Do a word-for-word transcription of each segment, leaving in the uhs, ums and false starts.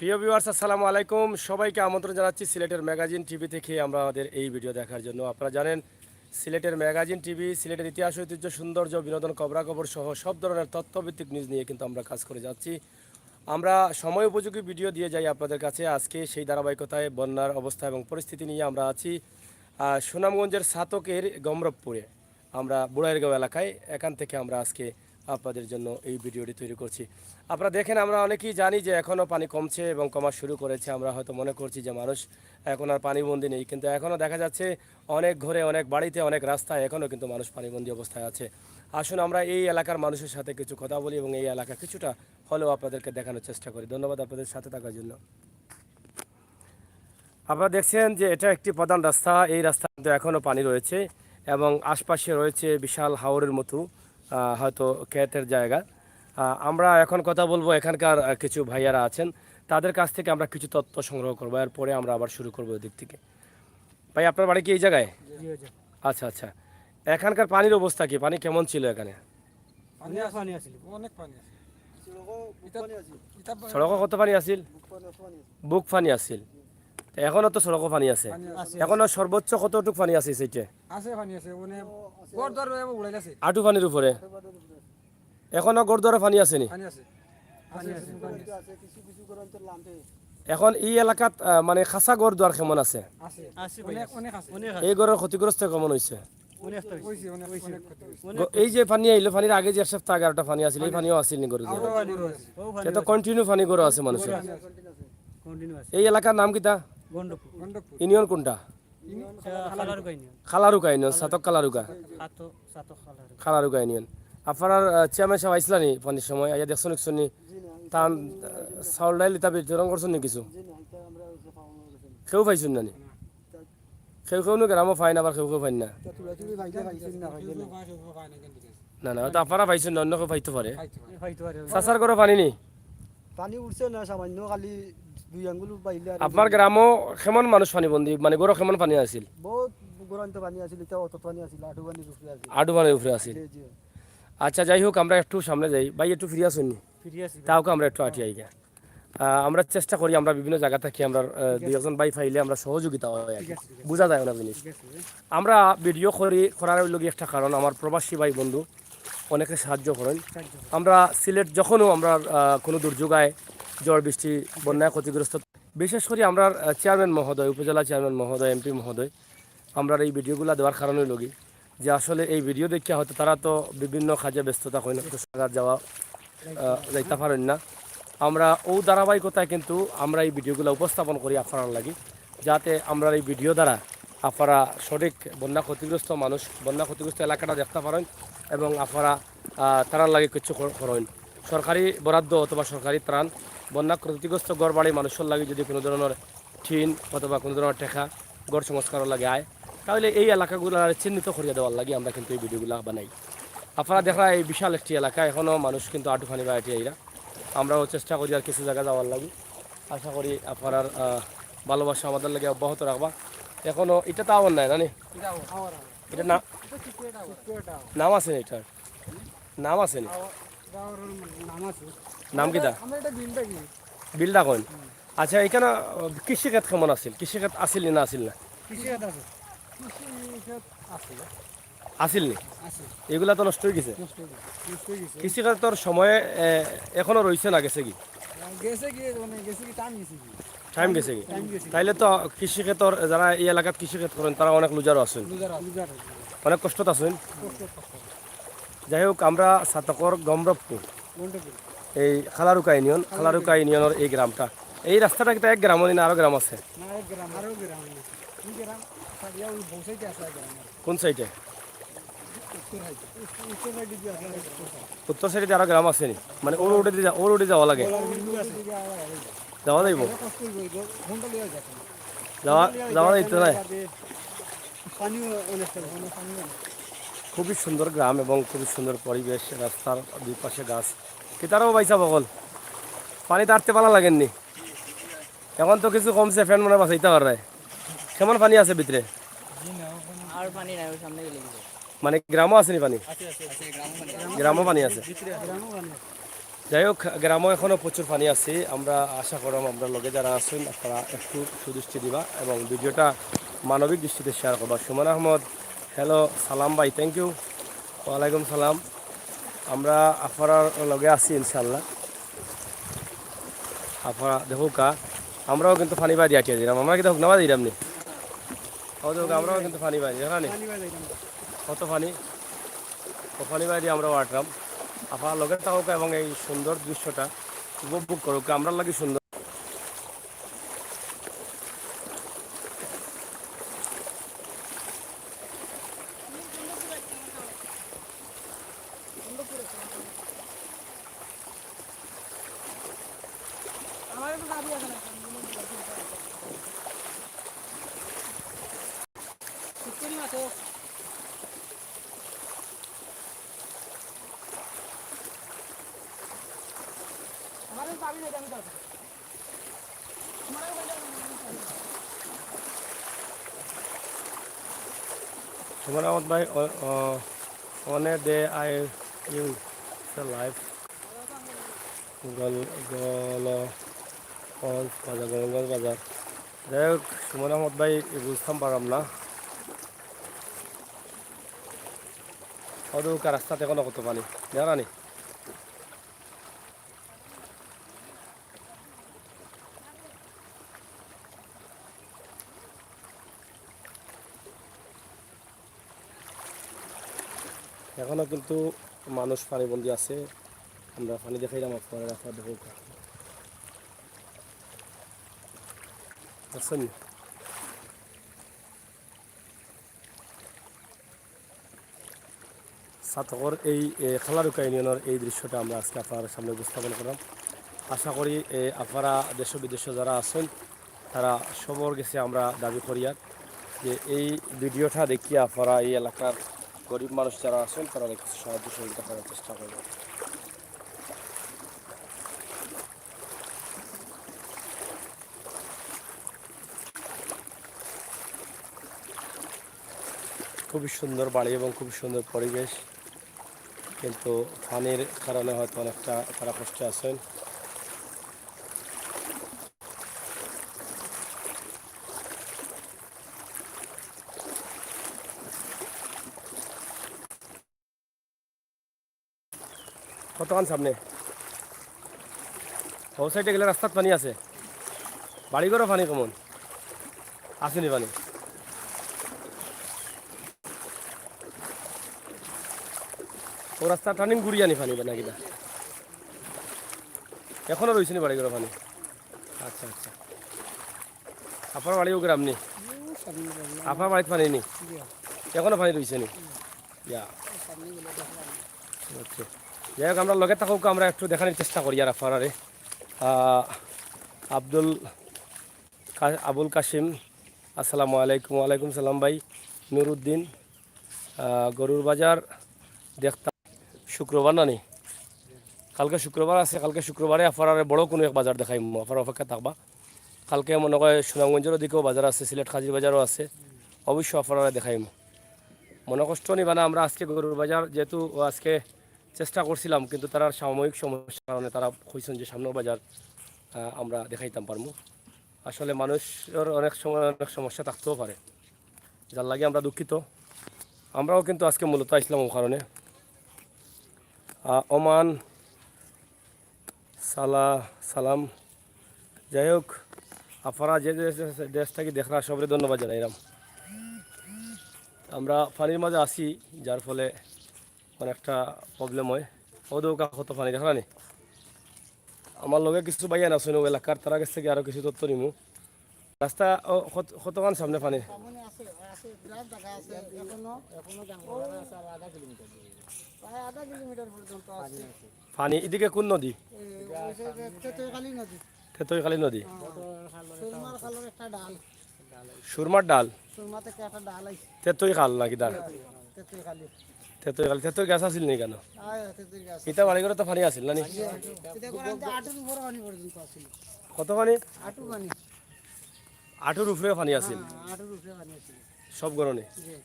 প্রিয় ভিউয়ার্স, আসসালামু আলাইকুম। সবাইকে আমন্ত্রণ জানাচ্ছি সিলেটের ম্যাগাজিন টিভি থেকে আমরা আমাদের এই ভিডিও দেখার জন্য। আপনারা জানেন, সিলেটের ম্যাগাজিন টিভি সিলেটের ইতিহাস, ঐতিহ্য, সৌন্দর্য, বিনোদন, খবরাখবর সহ সব ধরনের তথ্যভিত্তিক নিউজ নিয়ে কিন্তু আমরা কাজ করে যাচ্ছি। আমরা সময় উপযোগী ভিডিও দিয়ে যাই আপনাদের কাছে। আজকে সেই ধারাবাহিকতায় বন্যার অবস্থা এবং পরিস্থিতি নিয়ে আমরা আছি আহ, সুনামগঞ্জের ছাতকের গমরবপুরে, আমরা বুড়াইরগাঁও এলাকায়। এখান থেকে আমরা আজকে আপনাদের জন্য এই ভিডিওটি তৈরি করছি। আপনারা দেখেন, আমরা অনেকেই জানি যে এখনও পানি কমছে এবং কমা শুরু করেছে। আমরা হয়তো মনে করছি যে মানুষ এখন আর পানিবন্দী নেই, কিন্তু এখনও দেখা যাচ্ছে অনেক ঘরে, অনেক বাড়িতে, অনেক রাস্তায় এখনও কিন্তু মানুষ পানিবন্দী অবস্থায় আছে। আসুন, আমরা এই এলাকার মানুষের সাথে কিছু কথা বলি এবং এই এলাকা কিছুটা হলেও আপনাদেরকে দেখানোর চেষ্টা করি। ধন্যবাদ আপনাদের সাথে থাকার জন্য। আপনারা দেখছেন যে এটা একটি প্রধান রাস্তা। এই রাস্তা কিন্তু এখনও পানি রয়েছে এবং আশপাশে রয়েছে বিশাল হাওরের মতো, আহ, হয়তো ক্ষেতের জায়গা। আহ, আমরা এখন কথা বলবো এখানকার, আহ, কিছু ভাইয়ারা আছেন, তাদের কাছ থেকে আমরা কিছু তথ্য সংগ্রহ করবো। এরপরে আমরা আবার শুরু করবো ওদিক থেকে। ভাই, আপনার বাড়ি কি এই জায়গায়? জি, জি। আচ্ছা, আচ্ছা। এখানকার পানির অবস্থা কি? পানি কেমন ছিল এখানে? পানি অনেক আছে। পানি আছিল। অনেক পানি আছে। সড়কও বুক ইটা, পানি আছিল। ইটা বা- সড়কও কত পানি আছিল? বুক পানি, অত পানি আছিল। বুক পানি আছিল। তে এখনো তো সড়কও পানি আছে। পানি আছে। আছে। এখনো সর্বোচ্চ কতটুক পানি আছে এই সাইডে? আছে, পানি আছে। মানে, ও, আছে। ঘর দুয়ার এবার উড়াই আছে। আঁটু পানির উপরে? আঁটু পানির উপরে আছে। এখনো ঘর দুয়ারে পানি আছে নি? পানি আছে। পানি আছে, আছে, পানি আছে। আছে, কিছু কিছু করে তো লামছে। এখন এই এলাকাত, আহ, মানে, খাসা ঘর দুয়ার কেমন আছে? আছে। আছে, অনেক, অনেক আছে। অনেক আছে। এই ঘরর ক্ষতিগ্রস্ত কেমন হইছে? অনেক তো হইছে। হইছে, অনেক, হইছে। অনেক ক্ষতি হইছে। অনেক গ-, এই যে পানি আইলো, পানির আগে যে এক সপ্তাহ আগে একটা পানি আছিল, এই পানিও আছিল নি ঘরো? আরো পানি আছে। ও পানি এটা আছে। কন্টিনিউ পানি ঘরো আছে মানুষের। ঘরো আছে। কন্টিনিউ আছে। এই এলাকার নাম কিতা? গন্ডপুর। গন্ডপুর। ইউনিয়ন কোনটা? ইউনিয়ন খালারুকা ইউনিয়ন। খালারুকা ইউনিয়ন, ছাতক খালারুকা। ছাতক, ছাতক খালারুকা। খালারুকা ইউনিয়ন। আপনারার, আহ, চেয়ারম্যান সাহেব আইসলা নি পানির সময়? আইয়া দেখছো নি, শুনছো নি? জি না, আমি তান, আহ, চাউল ডাইল ইতা বিতরণ করছো নি কিছু? জি না, এটা আমরা ওই যে পাওনা গেছে না। কেউ পাইছইন না নি? না। কেউ কেউ নু গ্রামও পাইন, আবার কেউ কেউ পাইন না। তা তুলা তুলি পাইলে পাইছইন না, পাইলে না। না, না, হয়তো আপনারা পাইছইন না, অন্য কেউ পাইতো পারে। পাইতো পারে। পাইতো পারে। চাচার ঘরো পানি নি? পানি উঠছে না, সামান্য খালি দুই আঙ্গুল পাইলে আর আপনার গ্রামও কেমন মানুষ পানিবন্দী, মানে, ঘরো কেমন পানি আছিল? বহুত গরন্ত পানি আছিল, এটা অত পানি আছিল, আঁটু পানির উপরে আছিল। আঁটু পানির উপরে আছিল। জি, জি। আচ্ছা, যাই হোক, আমরা একটু সামনে যাই। ভাই, একটু ফিরিয়া শুনি। ফিরিয়া শুনি। তাও আমরা একটু আটি আইগা। আহ, আমরা চেষ্টা করি, আমরা বিভিন্ন জায়গা থাকি, আমরা, আহ, ঠিক আছে। দুই একজন ভাই পাইলে আমরা সহযোগিতা হয় আর কি। ঠিক আছে, ঠিক আছে। বুঝা যায় অনেক জিনিস। ঠিক আছে। আমরা ভিডিও করি, করার লগে একটা কারণ, আমার প্রবাসী ভাই বন্ধু অনেকে সাহায্য করেন। সাহায্য করেন। আমরা সিলেট যখনও আমরা, আহ, কোনো দুর্যোগ আয়, ঝড় বৃষ্টি, বন্যায় ক্ষতিগ্রস্ত, বিশেষ করি আমরা, আহ, চেয়ারম্যান মহোদয়, উপজেলা চেয়ারম্যান মহোদয়, এমপি মহোদয়, আমরা এই ভিডিওগুলা দেওয়ার কারণ হইল কি, যে আসলে এই ভিডিও দেখিয়া হয়তো তারা তো বিভিন্ন কাজে ব্যস্ত থাকইন, হয়তো সাগর যাওয়া, আহ, যাইতা পারইন না। আমরা ও ধারাবাহিকতায় কিন্তু আমরা এই ভিডিওগুলা উপস্থাপন করি আপনারার লাগি, যাতে আমরা এই ভিডিও দ্বারা আপনারা সঠিক বন্যা ক্ষতিগ্রস্ত মানুষ, বন্যা ক্ষতিগ্রস্ত এলাকাটা দেখতা পারইন এবং আপনারা, আহ, তারার লাগি কিছু কর-, করইন। সরকারি বরাদ্দ অথবা সরকারি ত্রাণ, বন্যা ক্ষতিগ্রস্ত ঘর বাড়ি মানুষর লাগি যদি কোনো ধরনের টিন অথবা কোনো ধরনের টেকা ঘর সংস্কারর লাগি আয়, তাহলে এই এলাকাগুলা চিহ্নিত করিয়া দেওয়ার লাগি আমরা কিন্তু এই ভিডিওগুলা বানাই। আপনারা দেখরা এই বিশাল একটি এলাকা, এখনো মানুষ কিন্তু আঁটু পানি বায় আটি আইরা। আমরাও চেষ্টা করি আর কিছু জায়গা যাওয়ার লাগি। আশা করি আপনারার, আহ, ভালোবাসা আমাদের লাগি অব্যাহত রাখবা। এখনো এটা তো আওয়ার নাই, না নি? এটা আওয়ার, আওয়ার, আওয়ার। এটা না, এটা ছোট্ট একটা আওয়ার। ছোট্ট একটা আওয়ার। নাম আছে নি এটার? নাম আছে নি? আওয়ার, এটা আওয়ার নাম আছে। নাম কিতা? আমরা এটা বিলটা কি? বিলটা কইন। হুম। আচ্ছা, এখানে, আহ, কৃষি ক্ষেত কেমন আছিল? কৃষি ক্ষেত আছিল নি না আছিল না? কৃষি ক্ষেত আছে। কৃষি ক্ষেত আছে। আছিল নি? আছে। এগুলা তো নষ্ট হয়ে গেছে। নষ্ট হয়ে গেছে। নষ্ট হয়ে গেছে। কৃষি ক্ষেতর সময়, এ, এখনো রইছে না গেছে কি? গেছে কি, মানে, গেছে কি, টাইম গেছে কি? টাইম গেছে কি? টাইম গেছে কি? তাইলে তো কৃষি ক্ষেতর, যারা এই এলাকাত কৃষি ক্ষেত করেন, তারা অনেক লুজারও আছেন। Loser, loser. অনেক কষ্টত আছেন। কষ্ট, কষ্ট। যাই হোক, আমরা ছাতকর গমরবপুর, গন্ডপুর। এই খালারুকা ইউনিয়ন, খালারুকা। খালারুকা ইউনিয়নের এই গ্রামটা। এই রাস্তাটা কিতা এক গ্রাম নি না আরো গ্রাম আছে? না, এক গ্রাম। আরো গ্রাম। এই গ্রাম, ছাড়িয়া ওই বউ সাইডে আছে এক গ্রাম। কোন সাইডে? উত্তর সাইডে। উত্তর সাইডে দিয়ে আছে এক গ্রাম। উত্তর সাইডে দিয়ে আরো গ্রাম আছে নি? মানে, ও রোডে দিয়ে যা-, ও রোডে যাওয়া লাগে? ও রোডে দিয়ে আওয়া লাগে। যাওয়া যাইব? কষ্ট হইব, এই ঘন্টা লিয়ে যাচ্ছে। যাওয়া, ঘন্টা লিয়ে যাওয়া যাচ্ছে, যাইতো না? পানিও অনেক, পানিও অনেক। খুবই সুন্দর গ্রাম এবং খুবই সুন্দর পরিবেশ, রাস্তার দুই পাশে গাছ। কিতারও বাইসা বকল, পানি তাড়তে পালা লাগেননি? এখন তো কিছু কমছে, ফ্যান মনে বাঁচাইতে পারে। কেমন পানি আছে ভিতরে? আর পানি নাই, ওই সামনে গেলে গেছে। মানে, গ্রামও আছে নি পানি? আছে, আছে, আছে, গ্রামও পানি আছে। গ্রামও পানি আছে। ভিতরে আছে। গ্রামও পানি আছে। যাই হোক, গ্রামো এখনো প্রচুর পানি আছে। আমরা আশা করলাম আমরা লগে যারা আছেন আপনারা একটু সুদৃষ্টি দিবা এবং ভিডিওটা মানবিক দৃষ্টিতে শেয়ার করবা। সুমন আহমদ, হ্যালো, সালাম ভাই, থ্যাংক ইউ। ওয়ালাইকুম সালাম। আমরা আপনারার লগে আছি ইনশাল্লাহ। আপনারা দেখো কা, আমরাও কিন্তু পানি বাড়ি আটিয়া দিলাম। আমরা কিন্তু হুকনা বাড়ি দিলাম নি। ও দেখো, আমরাও কিন্তু পানি বাড়ি, দেখো নি? পানি বাড়ি দিলাম। কত পানি, ও পানি বাড়ি আমরা আটলাম। আপনারা লগে থাকুক এবং এই সুন্দর দৃশ্যটা উপভোগ করুক। আমরা লাগি সুন্দর। সুমন আহমদ ভাই, অ-, অ-, অনে দে আই ইউ লাইভ। গল-, গল-, গঞ্জ বাজার, গোবিন্দগঞ্জ বাজার। যাই হোক, সুমন আহমদ ভাই, বুঝতাম পারলাম না। অদৌকা রাস্তাতে এখনো কত পানি, জানা নি? এখনো কিন্তু মানুষ পানিবন্দী আছে। আমরা পানি দেখাইলাম আপনারা, আপনারা দেখুন। দেখছেন? ছাতকর এই, এ, খালারুকা ইউনিয়নের এই দৃশ্যটা আমরা আজকে আপনাদের সামনে উপস্থাপন করলাম। আশা করি, এ, আপনারা দেশ বিদেশে যারা আছেন, তারা সবর গেছে আমরা দাবি করিয়ার যে এই ভিডিওটা দেখিয়া আপনারা এই এলাকার গরিব মানুষ যারা আছেন, তারা কিছু সাহায্য সহযোগিতা করার চেষ্টা করবেন। খুবই সুন্দর বাড়ি এবং খুবই সুন্দর পরিবেশ, কিন্তু পানির কারণে হয়তো অনেকটা তারা কষ্টে আছেন। কতক্ষণ সামনে? ও সাইডে গেলে রাস্তাত পানি আছে, বাড়িঘরও পানি কমন আছে নি পানি? ও রাস্তা টার্নিং ঘুরিয়া নি পানি না কিতা? এখনো রইছে নি বাড়িঘরও পানি? আচ্ছা, আচ্ছা। আপনার বাড়িও গ্রাম নি? ও, সামনে বাড়ি। আপনার বাড়িত পানি নি? জি। এখনো পানি রইছে নি? ইয়া। সামনে গেলে দেখলাম। ওকে। যাই হোক, আমরা লগে থাকুক, আমরা একটু দেখানোর চেষ্টা করি আর আপনারারে। আহ, আব্দুল কা-, আবুল কাসিম, আসসালামু আলাইকুম। ওয়ালাইকুম সালাম ভাই। নুরুদ্দিন, আহ, গরুর বাজার দেখতাম শুক্রবার নানি? কালকে শুক্রবার আছে, কালকে শুক্রবারে আপনারারে বড় কোনো এক বাজার দেখাইমু, আপনারা অপেক্ষা থাকবা। কালকে মনে হয় সুনামগঞ্জের ওদিকেও বাজার আছে, সিলেট কাজির বাজারও আছে, অবশ্য আপনারারে দেখাইমু। মনে কষ্ট নিবা না, আমরা আজকে গরুর বাজার যেহেতু আজকে চেষ্টা করছিলাম, কিন্তু তারার সাময়িক সমস্যার কারণে তারা কইছেন যে সামনের বাজার, আহ, আমরা দেখাইতাম পারমু। আসলে মানুষের অনেক সময় অনেক সমস্যা থাকতেও পারে, যার লাগি আমরা দুঃখিত। আমরাও কিন্তু আজকে মূলত আইসলাম ও কারণে। আহ, ওমান সালা সালাম। যাই হোক, আপনারা যে যে দেশ থাকি দেখরা সবরে ধন্যবাদ জানাইলাম। আমরা পানির মাঝে আছি, যার ফলে অনেকটা প্রবলেম হয়। ও দৌকা কত পানি দেখরা নি? আমার লগে কিছু ভাইয়ান আছইন ও এলাকার, তারা গেছ থাকি আরো কিছু তথ্য নিমু। রাস্তা ও কত-, কতক্ষণ সামনে পানি? সামনে আছে, আছে, বিরাট জায়গা আছে, এখনো, এখনো জাঙ্গল আছে, আর আধা কিলোমিটার দূরে। প্রায় আধা কিলোমিটার পর্যন্ত আছে। পানি আছে। পানি এদিকে কোন নদী? এই, ওই যে, যে তেতইখালী নদী। তেতইখালী নদী। হ্যাঁ। সুরমার খালর একটা ডাল। সুরমার ডাল? সুরমা থেকে একটা ডাল আইছে। তেতই খাল নাকি দা? তেতইখালী। তেতই খাল, তেতই গাছ আছিল নি কেন? আয়, তেতই গাছ। ইটা বাড়ি ঘরে তো পানি আছিল না নি? ইটা করে আনতে আটুর উপরে পানি পর্যন্ত আছিল। কত পানি? আটু পানি। আটুর উপরে পানি আছিল? হ্যাঁ, আটুর উপরে পানি আছিল। সব গরনে? জি।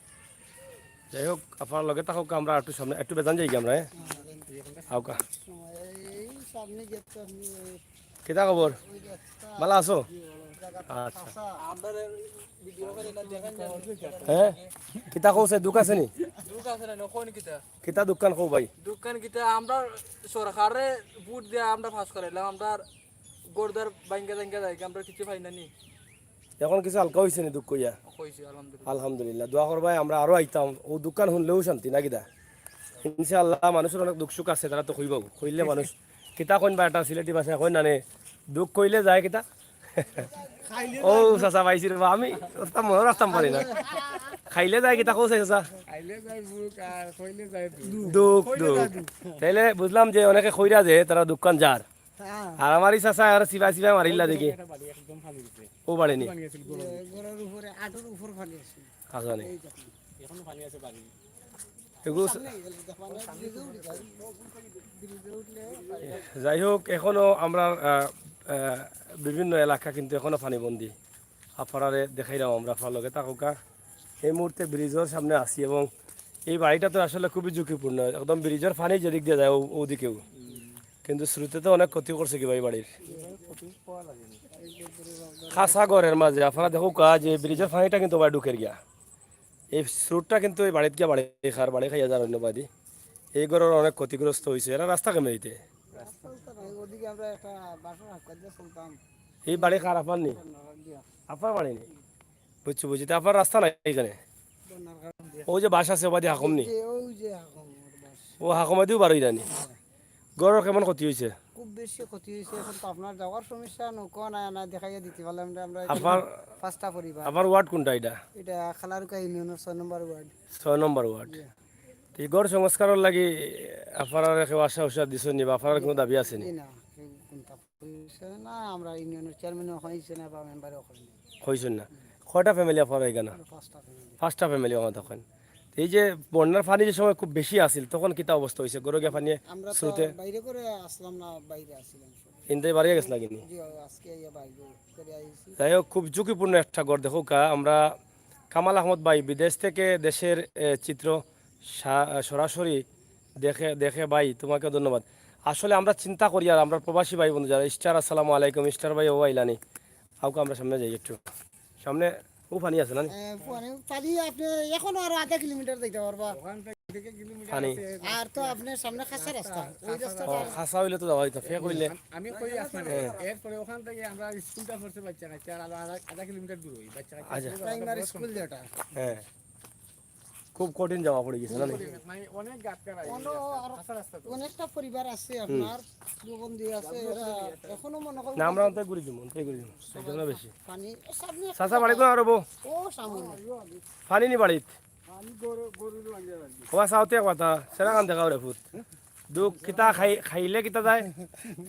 যাই হোক, আপনার লগে থাকুক, আমরা একটু সামনে, একটু বেজান যাই গি আমরা, হ্যাঁ? হ্যাঁ, আউকা। সময় এই কিতা খবর? ভালা আছো? আচ্ছা। হে? কিতা কও চাই, দুখ আছে নি? দুখ আছে না, নকন কিতা? কিতা দুখ খান কও ভাই? দুখ খান কিতা, আমরা সরকারে ভোট দিয়া আমরা পাস করাইলাম, আমরা ঘরদুয়ার ভাঙ্গা ভাঙ্গা যায়, আমরা কিছু পাই না নি। এখন কিছু হালকা অইছে নি দুখ কইয়া? কইছি, আলহামদুলিল্লাহ। আলহামদুলিল্লাহ, দোয়া করবায়, আমরা আরো আইতাম। অউ দুখ খান হুনলেউ শান্তি, না কিতা? ইনশাআল্লাহ, মানুষর অনেক দুখ সুখ আছে, তারা তো কইবাউ, কইলে মানুষ কিতা কইন বা, একটা সিলেটি ভাষায় কইন না নে, দুখ কইলে যায় কিতা? ও চাচা পাইছি রে বা, আমি ওটা মনে রাখতাম পারি না। খাইলে যায় কিতা কও চাচা? খাইলে যায় ভোগ আর কইলে যায় দুঃখ। দুঃখ, দুঃখ। তাইলে বুঝলাম যে অনেকে কইরা যে তারা দুখ খান যার। হ্যাঁ। আর আমার ই চাচা আর সিবাই সিবাই মারিল্লা দেখি। এটা বাড়ি একদম খালি দিছে। ও বাড়ি নি? পানি আছে, গরম। এ, গরুর উপরে, আটর উপর পানি আছে। আচ্ছা নি। এই দেখুন। এখনো পানি আছে বাড়ি। এগু সামনে এই দেখুন, ব্রিজে উঠে যায়। ব্রিজে উঠলে যাই হোক, এখনো আমরা, আহ, আহ, বিভিন্ন এলাকা কিন্তু এখনো পানিবন্দী। আপনারারে দেখাইলাম আমরা, আপনার লগে থাকউক্কা। এই মুহূর্তে ব্রিজর সামনে আছি এবং এই বাড়িটা তো আসলে খুবই ঝুঁকিপূর্ণ, একদম ব্রিজর পানি যেদিক দিয়া যায় ও-, ওদিকেও। কিন্তু স্রোতে তো অনেক ক্ষতি করছে কি ভাই বাড়ির। খাসা ঘরের মাঝে আপনারা দেখউক্কা যে ব্রিজর পানিটা কিন্তু ভাই ঢুকের গিয়া। এই স্রোতটা কিন্তু এই বাড়িত গিয়া বাড়ি খার, বাড়ি খাইয়া যার অন্য বাড়ি। এই ঘরর অনেক ক্ষতিগ্রস্ত অইছে। এরা রাস্তা কেমনে দিতে? ওদিকে আমরা একটা বাসন হাত দিয়ে চলতাম। এই বাড়ি কার, আপনার নি? আপনার বাড়ি নি? বুঝছি, বুঝছি। তা আপনার রাস্তা নাই এখানে? বন্যার কারণে। ওই যে বাস আছে, ওবাদি হাকম নি? যে ওই যে হাকম, ওর বাস। ও হাকমাদিও বারোই জানি। ঘরর কেমন ক্ষতি অইছে? খুব বেশি ক্ষতি অইছে। এখন তো আপনার যাওয়ার সমস্যা, নৌকা নাই, না দেখাইয়া দিতে পারলাম না আমরা। আপনার পাঁচটা পরিবার। আপনার ওয়ার্ড কোনটা এটা? এটা খালারুকা ইউনিয়নের ছয় নম্বর ওয়ার্ড। ছয় নম্বর ওয়ার্ড। জি। তো এই ঘর সংস্কারর লাগি আপনারারে কেউ আশা উশা দিছইন নি বা আপনারার কোনো দাবি আছে নি? জি না, কেউ কোনো দাবি অইছে না, আমরা ইউনিয়নের চেয়ারম্যানও কইছে না বা মেম্বারও কইছে না। কইছইন না? কয়টা ফ্যামিলি আপনারা এখানে? আমরা পাঁচটা ফ্যামিলি। পাঁচটা ফ্যামিলি আমার তখন। এই যে বন্যার পানি যে সময় খুব বেশি আছিল, তখন কিতা অবস্থা অইছে? ঘরো গিয়া পানি আমরা তো স্রোতে? বাইরে করে আসলাম না, বাইরে আসছিলাম সব। ইনতে বাড়িয়ে গেছে লাগেনি? জি, আজকে ইয়া বাইরে করে আইছি। যাই হোক, খুব ঝুঁকিপূর্ণ একটা ঘর। দেখউক্কা, আমরা কামাল আহমদ ভাই বিদেশ থেকে দেশের, এ, চিত্র সা-, সরাসরি দেখে, দেখে ভাই, তোমাকে ধন্যবাদ। আসলে আমরা চিন্তা করি, আর আমরা প্রবাসী ভাই বন্ধু যারা, স্টার, আসসালামু আলাইকুম, স্টার ভাই, ও আইলানি। আউক্কা আমরা সামনে যাই একটু। সামনে ও পানি আছে না নি? এ, পানি, পানি আপনি এখনো আরো আধা কিলোমিটার যাইতে পারবা। ওখান থেকে কিলোমিটার পানি। আছে। আর তো আপনার সামনে খাসা রাস্তা, ওই রাস্তা। ও, খাসা অইলে তো যাওয়া অইতো, ফেক অইলে। আমি কই আপনারে, হ্যাঁ। এরপরে ওখান থেকে আমরা স্কুলটা পড়ছে বাচ্চা কাচ্চা, আর আধা, আধা কিলোমিটার দূর অই, বাচ্চা কাচ্চা আচ্ছা। স্কুল প্রাইমারি স্কুল যেটা। হ্যাঁ। খুব কঠিন যাওয়া পড়ি গেছে, না নি? মানে অনেক গাটকার আছে, অনেকটা পরিবার আছে আপনার, দোকান দিয়ে আছে, এরা এখনো মনে হয় না, আমরা অন্তে ঘুরি যাবো, অন্তে ঘুরি যাবো, এই জন্য বেশি। পানি, ও সামনে চাচা বাড়ি কোন আর হবো? ও সামনে। পানি নি বাড়িত? পানি গরু, গরু লাগে আর কি। ওবা চাওতে এক কথা, সেরা কান দেখাও রে ফুত। দুখ কিতা খাই-, খাইলে কিতা যায়?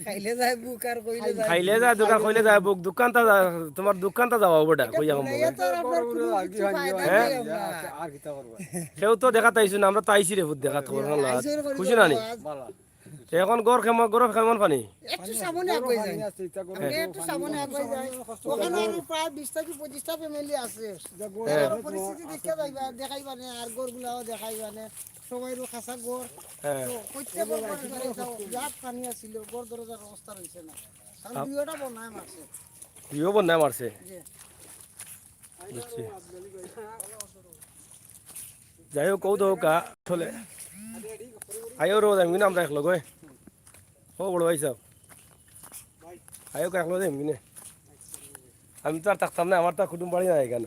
খাইলে যায় বুক আর কইলে যায়। খাইলে যায় দুখ আর কইলে যায় বুক। দোকানটা যা-, তোমার দোকানটা যাওয়া অইবো এটা, কইয়া কম। তো আর আপনার কোনো কিছু ফায়দা নাই আপনার। আর কিতা করবো? কেউ তো দেখাত আইছো না, আমরা তো আইছি রে ফুত দেখাত খবর। খুশি না নি? এখন ঘর কেমন, ঘর কেমন পানি? একটু সামনে আগুয়াই যাই। আমরা একটু সামনে আগুয়াই যাই। ওখানে আরো প্রায় বিশ থাকি পঁচিশটা ফ্যামিলি আছে। হ্যাঁ। পরিস্থিতি দেখে যাইবা, দেখাইবা নে, আর ঘরগুলাও দেখাইবা নে। সবাইরও খাসা ঘর। হ্যাঁ। তো প্রত্যেক ঘরে ঘরে যাও, বিরাট পানি আছিল, ঘর দরজার অবস্থা রইছে না। কারণ আপ- দুইওটা বন্যায় মারছে। দুইও বন্যায় মারছে? জি। বুঝছি। যাই হোক, কও তো কা-, চলে। আইও রোজ আমি না আমরা এক লগে। ও বড় ভাই সাহেব। আইও কা এক লগে আমি না। আমি তো আর থাকতাম না, আমার তো আর কুটুম বাড়ি নাই এখানে।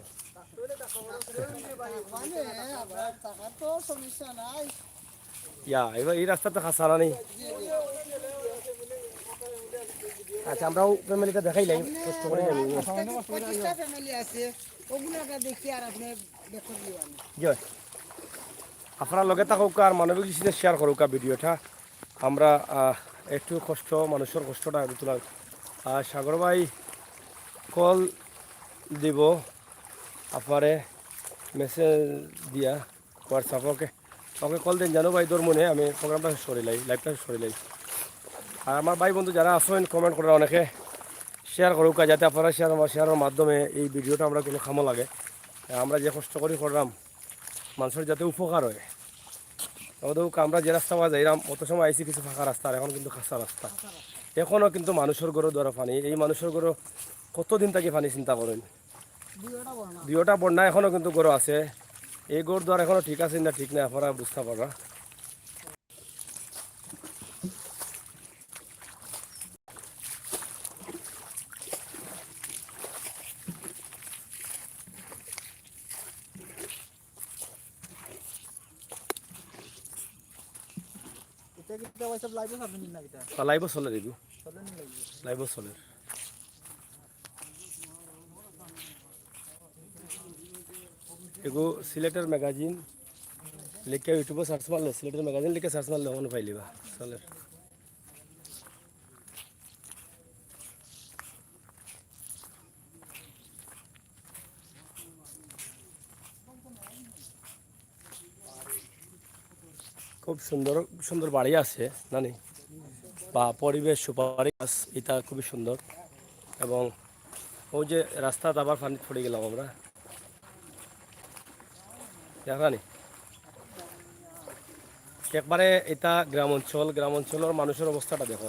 মানে, আপনার থাকার তো সমস্যা নাই। ইয়া, এবার এই রাস্তা তো খাসা না নেই। আচ্ছা, আমরাও ফ্যামিলিটা দেখাইলাই, কষ্ট করে যাই। বিশ থাকি পঁচিশটা ফ্যামিলি আছে, ওগুলাকে দেখি আর আপনি দেখুন। জি ভাই। আপনারা লগে থাকউক্কা আর মানবিক দৃষ্টিতে শেয়ার করউক্কা ভিডিওটা। আমরা, আহ, একটু কষ্ট, মানুষর কষ্টটা একটু তুলার। আর সাগর ভাই কল দিব আপনারে মেসেজ দিয়া। WhatsApp, ওকে। ওকে, কল দেন জানো ভাই, ধর্ম নিয়ে আমি প্রোগ্রামটা শেষ করিলাই, লাইভটা শেষ করিলাই। আর আমার ভাই বন্ধু যারা আছেন, কমেন্ট করেন অনেকে, শেয়ার করউক্কা, যাতে আপনারা শেয়ার, আমার শেয়ারের মাধ্যমে এই ভিডিওটা আমরা কোনো কামো লাগে। আমরা যে কষ্ট করি করলাম, মানুষের যাতে উপকার হয়। ও দেখউক্কা, আমরা যে রাস্তা বা যাইরাম, অত সময় আইছি কিছু ফাঁকা রাস্তা, আর এখন কিন্তু খাসা রাস্তা। এখনো কিন্তু মানুষর ঘরো দুয়ারো পানি। এই মানুষর ঘরো কতদিন থাকি পানি, চিন্তা করইন। দুইওটা বন্যা, এখনো কিন্তু ঘরো আছে। এই ঘর দুয়ার এখনো ঠিক আছে না ঠিক না, আপনারা বুঝতা পাররা। এটা কি ভাই সব লাইভে ছাড়বেন না এটা? আর লাইভও চলে দেখো। চলে নি লাইভে? লাইভও চলে। এগু সিলেটের ম্যাগাজিন লিখে YouTube-ও সার্চ মারলে, সিলেটের ম্যাগাজিন লিখে সার্চ মারলে মনে পাইলিবা। চলে। খুব সুন্দর সুন্দর বাড়ি আছে, নানি? বা পরিবেশ, সুপারি গাছ, এটা খুবই সুন্দর। এবং ওই যে রাস্তাত আবার পানিত পড়ি গেলাম আমরা, দেখরানি? একবারে এটা গ্রাম অঞ্চল, গ্রাম অঞ্চলর মানুষর অবস্থাটা দেখো।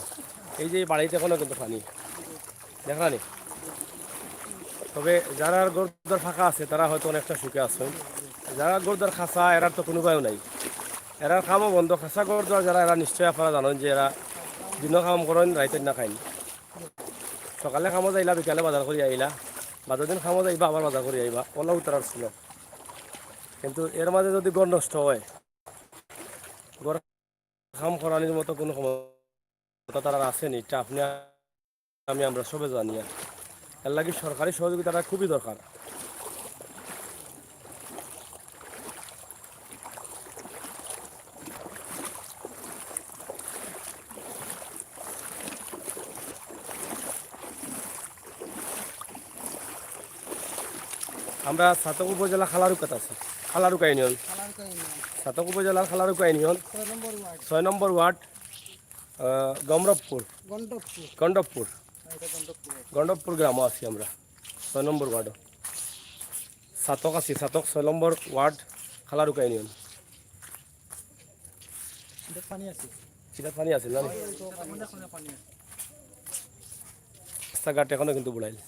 এই যে এই বাড়িত এখনো কিন্তু পানি, দেখরানি? তবে যারার ঘরদুয়ার ফাঁকা আছে, তারা হয়তো অনেকটা সুখে আছইন। যারার ঘরদুয়ার খাসা, এরার তো কুনু উপায়ও নাই। এরার কামও বন্ধ, খাসা ঘরদুয়ার যারা, এরা নিশ্চয় আপনারা জানইন যে এরা দিনও কাম করইন, রাইতে না খাইন। সকালে কামো যাইলা, বিকালে বাজার করি আইলা, বাদর দিন কামো যাইবা, আবার বাজার করি আইবা, অলাউ তারার ছিল। কিন্তু এর মাঝে যদি ঘর নষ্ট হয়, ঘর কাম করানির মতো কুনু ক্ষমতা তারার আছে নি, এটা আপনি আমি আমরা সবে জানি। আর এর লাগি সরকারি সহযোগিতাটা খুবই দরকার। আমরা ছাতক উপজেলা খালারুকাত আছি, খালারুকা ইউনিয়ন। খালারুকা ইউনিয়ন। ছাতক উপজেলার খালারুকা ইউনিয়ন, ছয় নম্বর ওয়ার্ড। ছয় নম্বর ওয়ার্ড, আহ, গমরবপুর। গণ্ডবপুর। গণ্ডবপুর। হ্যাঁ, এটা গণ্ডবপুর। গণ্ডবপুর গ্রামো আছি আমরা, ছয় নম্বর ওয়ার্ডো। ছাতক আছি, ছাতক ছয় নম্বর ওয়ার্ড, খালারুকা ইউনিয়ন। এটা পানি আছে। এটা পানি আছে, না? ওই, ওই, ওই, ওই, পানি আছে। রাস্তাঘাট এখনো কিন্তু বুড়াইল।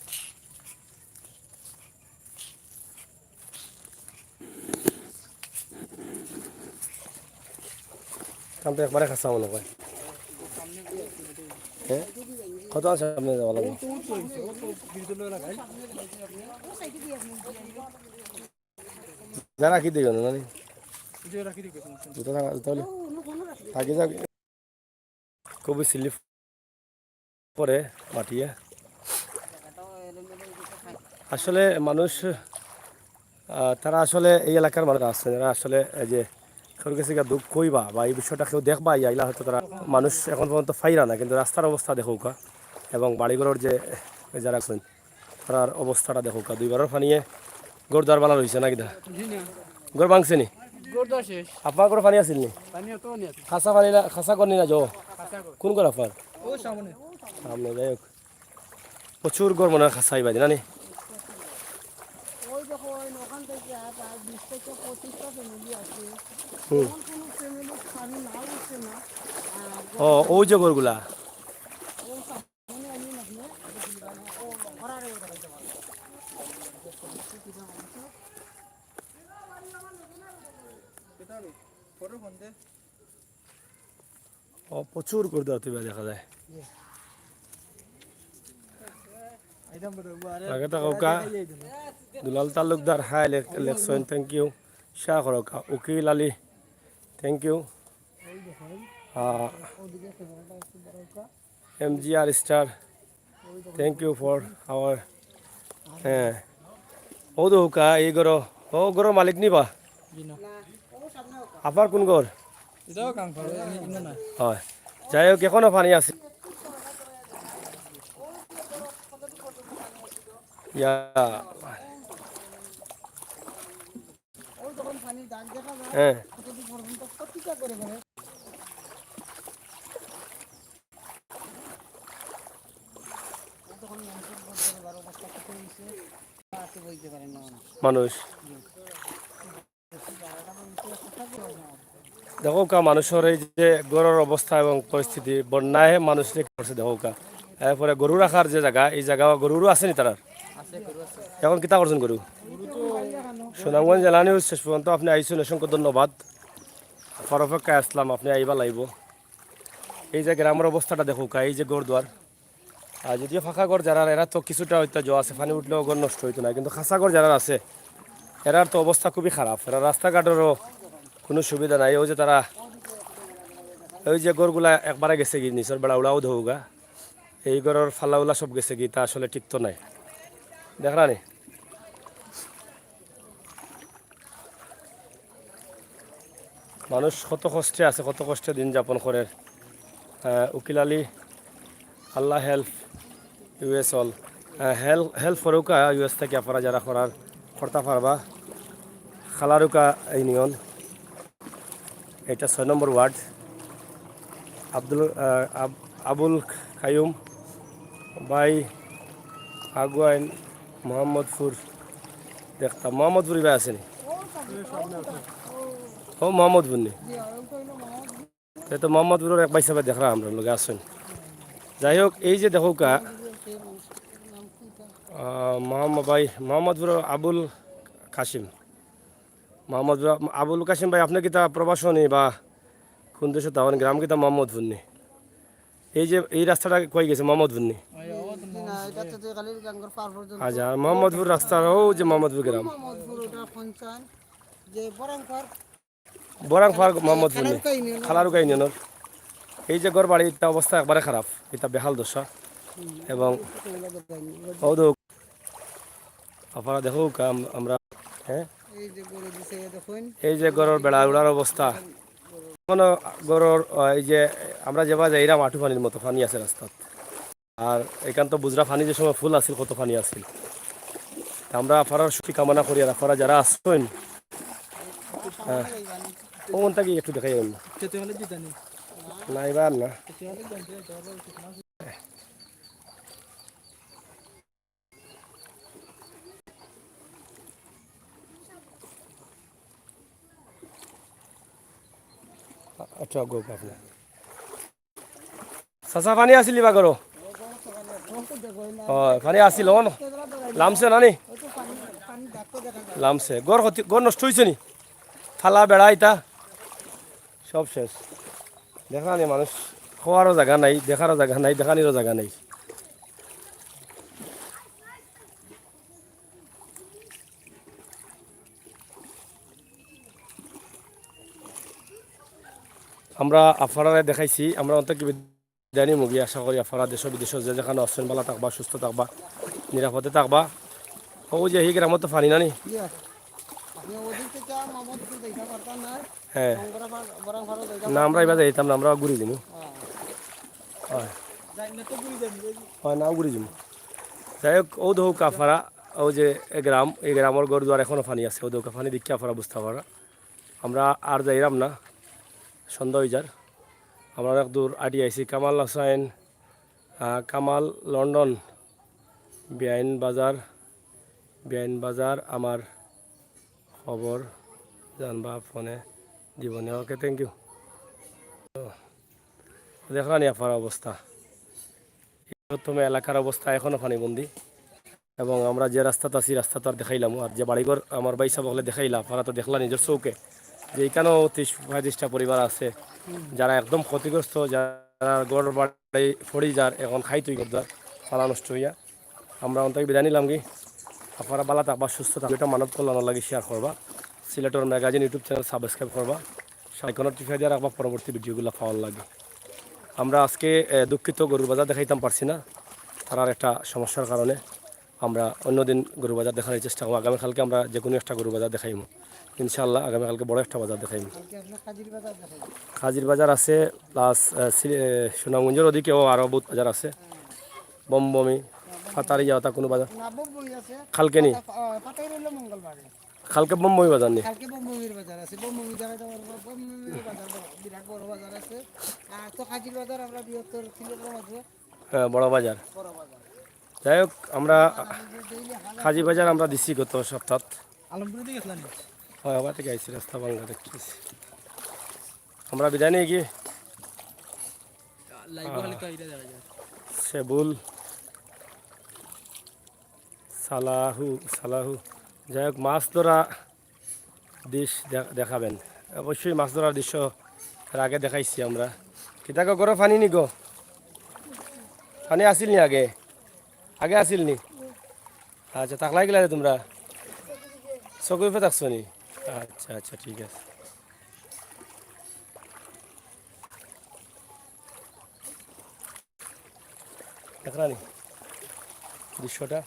কাম তো একবারে খাসা মনে হয়। হ্যাঁ? কত আছে সামনে যাওয়া লাগবে? যা রাখি দিও না, নানি? জুতা থাকা, জুতা হলে আগে যাবে। খুবই স্লিপ করে মাটিয়ে। আসলে মানুষ, আহ, তারা আসলে এই এলাকার মানুষ আছেন, এরা আসলে এই যে কেউর গেছে গিয়া দুঃখ কইবা বা এই বিষয়টা কেউ দেখবা, ইয়া, ইলা হয়তো তারা মানুষ এখন পর্যন্ত পাইরা না, কিন্তু রাস্তার অবস্থা দেখউক্কা এবং বাড়িঘরর যে যারা আছেন, তারার অবস্থাটা দেখউক্কা, দুইবারর পানিয়ে ঘর দুয়ার বালা রইছে না কিতা? জি না। ঘর ভাঙছে নি? ঘর দুয়ার শেষ। আপনার ঘরো পানি আছিল নি? পানি অত নি আছে। খাসা পানি না, খাসা ঘর নি না, জো? খাসা ঘর। কোন ঘর আপনার? ও সামনে। সামনে, যাই হোক। প্রচুর ঘর মনে হয় খাসা ইবাদি, না নি? ওই দেখো, ওই ওখান থেকে আর প্রায় বিশ থেকে পঁচিশটা ফ্যামিলি আছে। হুম। এমন কোনো ফ্যামিলির পানি না উঠছে না। আর ও, ওই যে ঘরগুলা। ও সামনে আমি না, ও, ওরা রে, ওরা রে। ও, প্রচুর ঘর দুয়ার তুইবা দেখা যায়। আগে তো কাউকা দুলাল তালুকদার, হাই লেখ-, লেখছেন, thank you। শাহ করকা, উকিল আলী, thank you। আহ, M G R star, thank you for our, হ্যাঁ। ও তো হুকা, এই ঘরো, ও ঘরর মালিক নিবা? জি না। আপনার কোন ঘর? এটাও কাম করে, এমনি, এমনি না। হয়। যাই হোক, এখনো পানি আছে। ইয়া। ওই যখন পানির দাগ দেখা যায়, হ্যাঁ। কতটুকু পর্যন্ত ক্ষতিটা করে করে। ও তখন মানুষের বলতে পারে, অবস্থা কি হয়েছে, আর তো বলতে পারে না মানুষ। মানুষ। জি। জায়গাটা বলতে কোথাও যায় না। দেখউক্কা মানুষর এই যে ঘরর অবস্থা এবং পরিস্থিতি, বন্যায় মানুষরে কি করছে দেখউক্কা। এরপরে গরু রাখার যে জাগা, এই জাগা গরুরও আছে নি তারার? এখন কিতা করছইন গরু? সুনামগঞ্জ জেলা নিউজ শেষ পর্যন্ত আপনে আইছইন, অসংখ্য ধন্যবাদ। আফার অপেক্ষায় আসলাম, আপনে আইবা লাইবো। এই যে গ্রামর অবস্থাটা দেখউক্কা, এই যে ঘর দুয়ার, আর যদিও ফাঁকা ঘর যারার, এরা তো কিছুটা হয়তো জো আছে, পানি উঠলেও ঘর নষ্ট হইতো না, কিন্তু খাসা ঘর যারার আছে, এরার তো অবস্থা খুবই খারাপ। এরা রাস্তাঘাটেরও কোনো সুবিধা নাই। ওই যে তারা, ওই যে ঘরগুলা একবারে গেছে গি, নিচর বেড়া উড়াও ধোগা, এই ঘরর ফাল্লা উল্লা সব গেছে গি, তা আসলে ঠিক তো নাই। দেখরা নি? মানুষ কত কষ্টে আছে, কত কষ্টে দিন যাপন করের। আহ, উকিল আলী, আল্লাহ হেল্প, ইউএস অল। আহ, হেল্প, হেল্প করউক্কা ইউএস থাকি আফারা যারা করার, করতা পারবা। খালারুকা ইউনিয়ন, এটা ছয় নম্বর ওয়ার্ড। আব্দুল, আহ, আব-, আবুল কায়ুম ভাই, আগুয়াইন মোহাম্মদপুর। দেখতাম মোহাম্মদপুরি ভাই আছে নি? ও মোহাম্মদপুর নি? তে তো মোহাম্মদপুরর এক ভাইসাবে দেখরা আমরার লগে আছইন। যাই হোক, এই যে দেখউক্কা, আহ, মোহাম্মদ ভাই, মোহাম্মদপুরর আবুল কাশিম, মোহাম্মদপুর আবুল কাশিম ভাই, আপনে কিতা প্রবাসী নি বা কোন দেশো থাকইন? গ্রাম কিতা মোহাম্মদপুর নি? এই যে এই রাস্তাটা কই গেছে মোহাম্মদপুর নি? জি না, এটা তো খালি গাঙ্গর পার পর্যন্ত। আচ্ছা, আর মোহাম্মদপুর রাস্তা, ও যে মোহাম্মদপুর গ্রাম। মোহাম্মদপুর ওটা পঞ্চায়েত, যে বরাংপার। বরাংপার মোহাম্মদপুর নি? খালারুকা ইউনিয়ন। খালারুকা ইউনিয়নর। এই যে ঘর বাড়ি, এটা অবস্থা একবারে খারাপ, এটা বেহাল দশা। এবং ও দেখো, আফারা দেখউক্কা আম-, আমরা, হ্যাঁ? এই যে ঘরর বেড়া উড়ার অবস্থা। কোনো ঘরর, আহ, এই যে আমরা যেবা যাইরাম, আঁটু পানির মতো পানি আছে রাস্তাত। আর এখান তো বুঝরা পানি যে সময় ফুল আছিল, কত পানি আছিল। তা আমরা আফারার সুখী কামনা করি, আর আফারা যারা আছইন, হ্যাঁ, ওখান থাকি একটু দেখাই অইল। না, এবার না। আচ্ছা, গো, আপনি। চাচা, পানি আছিল ইবা ঘরো? অয়, পানি আছিল, অন লামছে না নি? লামছে। ঘর ক্ষতি, ঘর নষ্ট অইছে নি? ফালা বেড়া ইতা সব শেষ। দেখরা নি মানুষ, খোয়ারও জাগা নাই, দেখারও জাগা নাই, দেখানিরও জাগা নাই। আমরা আফারারে দেখাইছি, আমরা অন্তত কি বিদায় নিমুগি। আশা করি আফারা দেশ বিদেশ যে যেখানো আছইন, ভালা থাকবা, সুস্থ থাকবা, নিরাপদে থাকবা। ও যে এই গ্রামো তো পানি না নি? ইয়া। আপনি ওদিক থেকে মোহাম্মদপুর দেখতে পারতাম না। হ্যাঁ। বরাংপার, বরাংপারও দেখতে না, আমরা পারতাম এবার না। যাইতাম না, আমরা ঘুরি দিমু। হ্যাঁ। হয়। যাই না তো ঘুরি যাই, ঘুরি যাই। হয়, নাও ঘুরি দিমু। যাই হোক, ও দেখউক্কা আফারা, ও যে এ গ্রাম, এই গ্রামর ঘর দুয়ার এখনো পানি আছে, ও দেখউক্কা পানি দেখিয়া আফারা বুঝতা পাররা। আমরা আর যাইরাম না, সন্ধ্যা অই যার। আমরা অনেক দূর আটি আইছি। কামাল হোসেন, আহ, কামাল লন্ডন, বিয়াইন বাজার, বিয়াইন বাজার আমার খবর জানবা ফোনে দিবনে। ওকে, thank you। তো দেখরা নি আফারা অবস্থা। প্রথমে এলাকার অবস্থা এখনো পানিবন্দী, এবং আমরা যে রাস্তাত আছি, রাস্তা তো আর দেখাইলাম, আর যে বাড়িঘর আমার ভাইসাব অকলে দেখাইলা, আফারা তো দেখলা নিজর চউখে যে এখানেও ত্রিশ পঁয়ত্রিশটা পরিবার আছে, যারা একদম ক্ষতিগ্রস্ত, যারা ঘর বাড়ি পড়ি যার, এখন খাইতই ঘর দুয়ার, ফালা নষ্ট অইয়া। আমরা অন্তত বিদায় নিলামগি। আফারা ভালা থাকবা, সুস্থ থাকবা, এটা মানব কল্যাণর লাগি share করবা, সিলেটর ম্যাগাজিন YouTube channel subscribe করবা, সাইকনর টিপা দিয়া রাখবা পরবর্তী video গুলা পাওয়ার লাগি। আমরা আজকে, এ, দুঃখিত, গরুর বাজার দেখাইতাম পারছি না, তারার একটা সমস্যার কারণে। আমরা অন্যদিন গরুর বাজার দেখানোর চেষ্টা করবো। আগামীকালকে আমরা যে কোনো একটা গরুর বাজার দেখাইমু ইনশাআল্লাহ। আগামীকালকে বড় একটা বাজার দেখাইমু। কালকে আপনার কাজির বাজার দেখাইমু। কাজির বাজার আছে, plus, এ, সিলে-, এ, সুনামগঞ্জর ওদিকেও আরও বহুত বাজার আছে। বমবমি, ফাতারিয়া, ওটা কোনো বাজার? না, বমবমি আছে। কালকে নি? ফাতা-, আ, ফাতারি হইলো মঙ্গলবারে। কালকে বমবমি বাজার নি? কালকে বমবমির বাজার আছে, বমবমি জায়গায় তো বড়, বমবমির বাজার বড়, বিরাট বড় বাজার আছে। আর তো কাজির বাজার আমরা বৃহত্তর সিলেটের মধ্যে হ্যাঁ, বড় বাজার। বড় বাজার। যাই হোক, আমরা কাজির বাজার আমরা দিছি গত সপ্তাহ। আলমপুরে দিয়ে গেছিলাম। হয়, আবার থেকে আইছি, রাস্তা ভাঙ্গা দেখতেছি। আমরা বিদায় নিয়ে গিয়ে লাইভ খালি তো এটা দেখা যায়। সেবুল, সালাহু, সালাহু। যাই হোক, মাছ ধরা দৃশ্য দে-, দেখাবেন। অবশ্যই মাছ ধরার দৃশ্য এর আগে দেখাইছি আমরা। কিতা গো, গরো পানি নি গো? পানি আছিল নি আগে? আগে আছিল নি? আচ্ছা, থাকলাই গেলা রে তোমরা? চকুর উপরে থাকছো নি? আচ্ছা, আচ্ছা, ঠিক আছে। দেখরা নি দৃশ্যটা?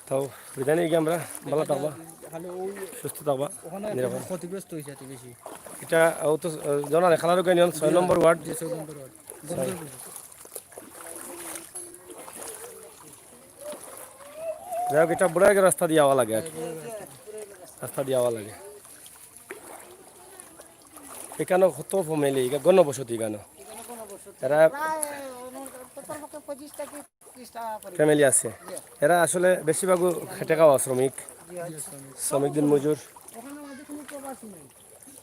তো বিদায় নিয়ে গিয়ে আমরা ভালো থাকবা, খালি ওই সুস্থ থাকবা, ওখানে নিরাপদ। ক্ষতিগ্রস্ত হয়েছে এত বেশি। এটা ও তো, আহ, জানা নেই, খালারুকা ইউনিয়ন, ছয় নম্বর ওয়ার্ড। যে ছয় নম্বর ওয়ার্ড। গন্ধরপুর। যাই হোক, এটা বুড়াইগের রাস্তা দিয়ে আওয়া লাগে আর কি। রাস্তা দিয়ে আওয়া লাগে। এখানে কত ফ্যামিলি, এটা গণবসতি এখানে। এরা প্রায়, উম, কত পক্ষে পঁচিশটা কি ত্রিশটা পরিবার। ফ্যামিলি আছে। এরা আসলে বেশিরভাগও খেটে খাওয়া শ্রমিক, শ্রমিক দিন মজুর। ওখানে আমাদের কোনো প্রবাসী নেই।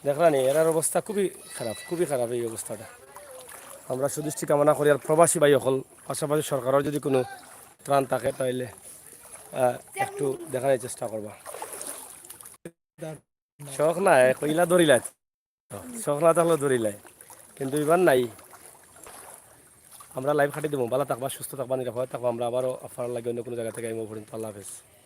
দেখরা নি, এরার অবস্থা খুবই খারাপ, খুবই খারাপ এই অবস্থাটা। আমরা সুদৃষ্টি কামনা করি, আর প্রবাসী ভাই অকল, পাশাপাশি সরকারের যদি কোনো ত্রাণ থাকে, তাহলে, আহ, একটু দেখার চেষ্টা করবা। শখ নাই, কইলা ধরিলা। শখ না থাকলে ধরিলাই। কিন্তু এবার নাই। আমরা লাইভ কাটি দেবো। ভালো থাকবা, সুস্থ থাকবা, নিরাপদ থাকবা। আমরা আবারও আপনার লাগে অন্য কোনো জায়গা থেকে আইমু পর্যন্ত। আল্লাহ হাফেজ।